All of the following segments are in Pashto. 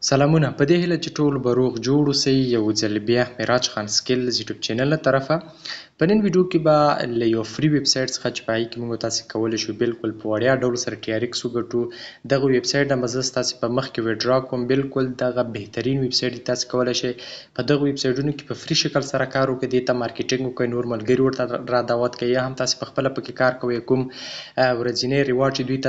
سلامونه په دې هیله چې ټول به روغ جوړ اوسئ. یو ځل بیا معراج خان سکیلز یوټیوب چینل له طرفه په نن ویډیو کې به له یو free ویب سایټ څخه چې په هغې کې موږ تاسې کولی شو بالکل په وړیا ډول سره ټي ار ایکس وګټو، دغه ویب سایټ نه به زه ستاسې په مخ کې withdraw کوم. بالکل دغه بهترین ویب سایټ دی، تاسې کولی شئ په دغه ویب سایټونو کې په free شکل سره کار وکړئ، دې ته marketing وکړئ، نور ملګري ورته را دعوت کړئ، یا هم تاسې په خپله پکې کار کوئ. کوم ورځنی reward چې دوی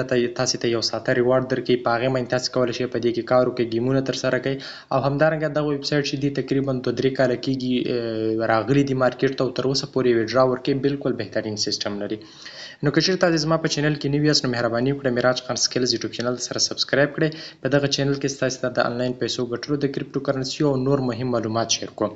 تاسې ته یو ساعته reward درکوي، په هغې باندې تاسې کولی شئ په دې کې کار وکړئ، ګیمونه ترسره کړئ. او همدارنګه دغه ویب سایټ چې دی تقریبا 2-3 کاله کېږي راغلي دي مارکیټ ته او تر اوسه پورې withdraw ورکوي، بالکل بهترین سیستم لري. نو که چېرې تاسې زما په چینل کې نوي یاست نو مهرباني وکړئ معراج خان سکیلز یوټیوب چینل سره subscribe کړئ. په دغه چینل کې ستاسې ته د آنلاین پیسو ګټلو، د crypto currency او نور مهم معلومات share کوم.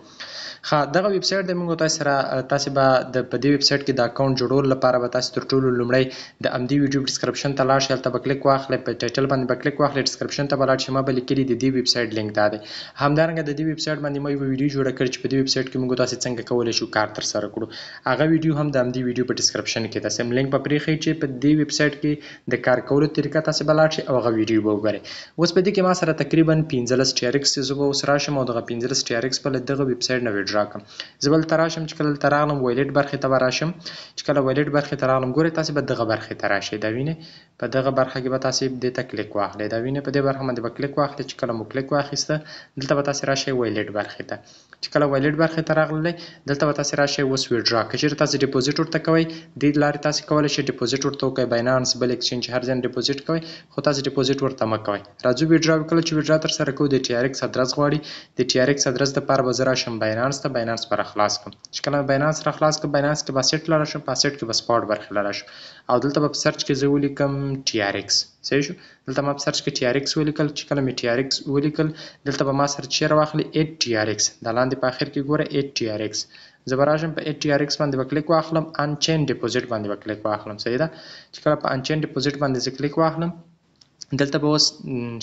ښه، دغه ویب سایټ دی موږ تاسې سره، تاسې به په دې ویب سایټ کې د account جوړولو لپاره به تاسې تر ټولو لومړی د همدې ویډیو description ته لاړ شئ، هلته به کلیک واخلئ، په title باندې به کلیک واخلئ، description ته به لاړ شئ، ما به لیکلي د دې ویب سایټ لینک دا دی. همدارنګه د دې ویب سایټ باندې ما یوه ویډیو جوړه کړې چې په دې ویب سایټ کې موږ تاسې څنګه کولی شو کار ترسره کړو، هغه ویډیو هم د همدې ویډیو په description کې ده. سم لینک به پرېښئ چې په دې ویب سایټ کې د کار کولو طریقه تاسې به لاړ شئ او هغه ویډیو به وګورئ. اوس په دې کې ما سره تقریبا 15 ټي ار ایکس، زه به اوس راشم او دغه 15 ټي ار ایکس به له دغه ویب سایټ نه withdraw کړم. زه به دلته راشم، چې کله دلته راغلم wallet برخې ته به راشم، چې کله wallet برخې ته راغلم ګورئ تاسې به دغه برخې ته راشئ، دا وینئ په دغه برخه کې به تاسې دې ته کلیک واخلئ، دا وینئ په دې برخه باندې به کلیک واخلئ. چې کله مو کلیک واخیسته دلته به تاسې راشئ wallet برخې ته، چې کله wallet برخې ته راغلئ دلته به تاسې راشئ اوس withdraw. که چېرې تاسې deposit ورته کوئ دې لارې تاسې کولی شئ deposit ورته وکړئ، باینانس بل exchange هر ځای deposit کوئ، خو تاسې deposit ورته مه کوئ. راځو withdraw. کله چې withdraw ترسره کوو د ټي ار ایکس ادرس غواړي، د ټي ار ایکس ادرس دپاره به زه راشم باینانس ته، باینانس به راخلاص کړم. چې کله مې باینانس راخلاص کړم، باینانس کې به asset له راشم، په asset کې به spot برخې له راشم او دلته به په search کې زه ولیکم ټي ار ایکس. صحیح شو، دلته ما په search کې ټي ار ایکس ولیکل. چې کله مې ټي ار ایکس ولیکل دلته به ما سره چیرې واخلي ایټ ټي ار ایکس، دا لاندې په اخر کې ګوره ایټ ټي ار ایکس. زه به راشم په ایټ ټي ار ایکس باندې به کلیک واخلم، on-chain deposit باندې به کلیک واخلم. صحیح ده، چې کله په on-chain deposit باندې زه کلیک واخلم دلته به اوس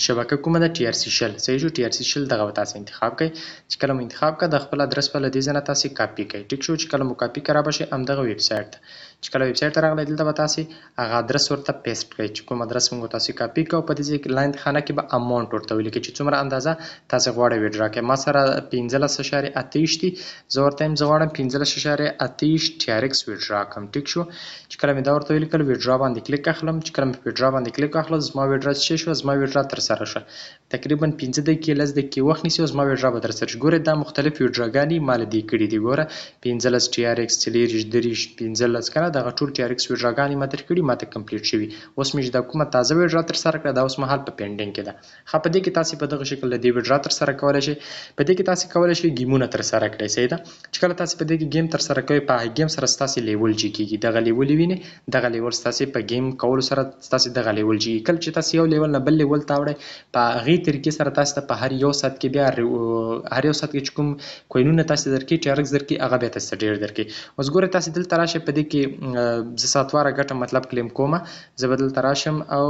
شبکه کومه ده ټي ار سي 20. صحیح شو، ټي ار سي 20 دغه به تاسې انتخاب کړئ. چې کله مو انتخاب کړه د خپل ادرس په له دې ځای نه تاسې کاپي کړئ. ټیک شو، چې کله مو کاپي کړه را به شئ همدغه ویب سایټ ته. چې کله ویب سایټ ته راغلی دلته به تاسې هغه ادرس ورته paste کړئ چې کوم ادرس موږ تاسې کاپي کړو. په دې ځای کې لاندې خانه کې به amount ورته ولیکئ چې څومره اندازه تاسې غواړئ withdraw کړئ. ما سره 15.28 دي، زه ورته وایم زه غواړم 15.28 ټي ار ایکس withdraw کړم. ټیک شو، چې کله مې دا ورته ولیکل withdraw باندې کلیک اخلم. چې کله مې withdraw باندې کلیک اخلم زما withdraw څه شوه، زما withdraw ترسره شوه. تقریبا 5 دقیقې 10 دقیقې وخت نیسي او زما withdraw به ترسره شي. ګوره دا مختلف ویډراګانې ما له دې کړي دي، ګوره 15 ټي ار ایکس، 24، 23، 15 که نه دغه ټول ټي ار ایکس ویډراګانې ما تر کړي، ما ته complete شوي. اوس مې چې دا کومه تازه withdraw ترسره کړه دا اوس مهال په pending کې ده. ښه، په دې کې تاسې په دغه شکل له دې withdraw ترسره کولی شئ. په دې کې تاسې کولی شئ ګیمونه ترسره کړئ. صحیح ده، چې کله تاسې په دې کې game ترسره کوئ په هغه game سره ستاسې level جي کېږي، دغه level یې وینئ، دغه level ستاسې په game کولو سره ستاسې دغه level جي کېږي. کله چې تاسې یو level نه بل level ته اوړئ په هغې طریقې سره تاسې ته په هر یو ساعت کې بیا هر یو ساعت کې چې کوم کوینونه تاسې درکوي، ټي ار ایکس درکوي، هغه بیا تاسې ته ډېر درکوي. اوس ګورئ تاسې دلته راشئ په دې کې زه ساعتواره ګټه مطلب claim کومه، زه به دلته راشم او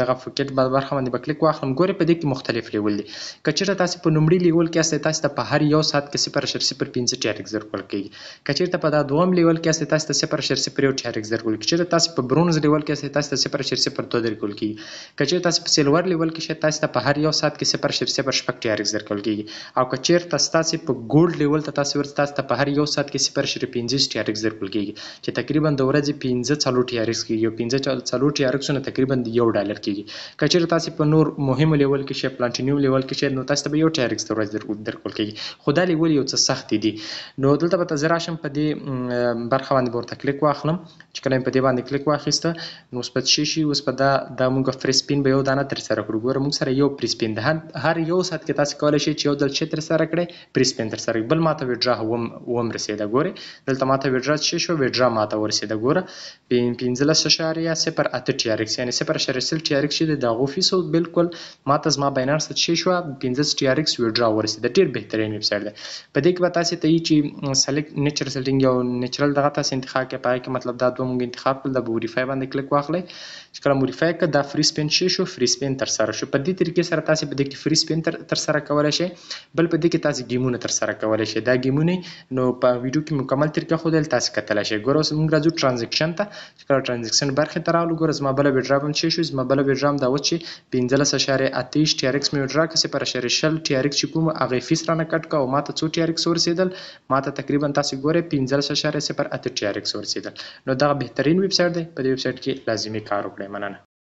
دغه faucet برخه باندې به کلیک واخلم. ګورئ په دې کې مختلف level دي. که چېرته تاسې په لومړي level کې یاستئ تاسې ته په هر یو ساعت کې 0.05 ټي ار ایکس درکول کېږي. که چېرته په دا دوم level کې یاستئ تاسې ته 0.01 ټي ار ایکس درکول کېږي. چېرته تاسې په bronze level کې یاستئ تاسې ته 0.02 درکول کېږي. که چېرته تاسې په silver level کې شئ تاسې ته په هر یو ساعت کې 0.06 ټي ار ایکس درکول کېږي. او که چېرته ستاسې په gold level ته تاسې ورځئ تاسې ته په هر یو ساعت کې 0.5 ټي ار ایکس درکول کېږي چې تقریبا د ورځې 5.4 ټي ار ایکس کېږي او 5.4 ټي ار ایکسونه تقریبا یو ډالر کېږي. که چېرته تاسې په نور مهمو level کې شئ، platinum level کې شئ، نو تاسې ته به یو ټي ار ایکس د ورځې درکول کېږي. خو دا level یو څه سخت دي. نو دلته به زه راشم په دې برخه باندې به ورته کلیک واخلم. چې کله مې په دې باندې کلیک واخیسته نو اوس به څه شي، اوس به دا موږ free spin به یو دانه ترسره کړو. ګوره موږ سره یو free spin ده، هر یو ساعت کې تاسې کولی شئ چې یو ځل څه ترسره کړئ، free spin ترسره کړئ. بل ماته withdraw وم رسېده. ګورئ دلته ماته withdraw څه شو، withdraw ماته ورسېده. ګوره 15.08 ټي ار ایکس، یعنې 0.1 ټي ار ایکس چې دی د هغو فیس و، بالکل ماته زما باینانس ته څه شوه 15 ټي ار ایکس withdraw ورسېده. ډېر بهترین ویب سایټ دی. په دې کې به تاسې ته یي چې select natural setting یو natural دغه تاسې انتخاب کړئ، په هغې کې مطلب دا دوه موږ انتخاب کړل، دا به verify باندې کلیک واخلئ. چې کله مو verify کړ دا free spin څه شو، free spin ترسره شو. په دې طریقې سره تاسې په دې کې free spin ترسره کولی شئ. بل په دې کې تاسې ګیمونه ترسره کولی شئ. دا ګیمونه نو په ویډیو کې مکمل طریقه ښودل تاسې کتلی شئ. ګوره اوس موږ راځو ټرانزیکشن ته. چې کله ټرانزیکشن برخې ته راغلو، ګوره زما بله ویډرا به هم چې شو، زما بله ویډرا هم دا وه چې 15.28 ټي ار ایکس مې ویډرا کړه، 0.20 ټي ار ایکس چې کوم هغه فیس رانه کټ کړه او ماته څو ټي ار ایکس ورسېدل؟ ماته تقریبا تاسې ګورئ 15.08 ټي ار ایکس ورسېدل. نو دغه بهترین ویب سایټ دی، په دې ویب سایټ کې لازمي کار وکړئ. مننه.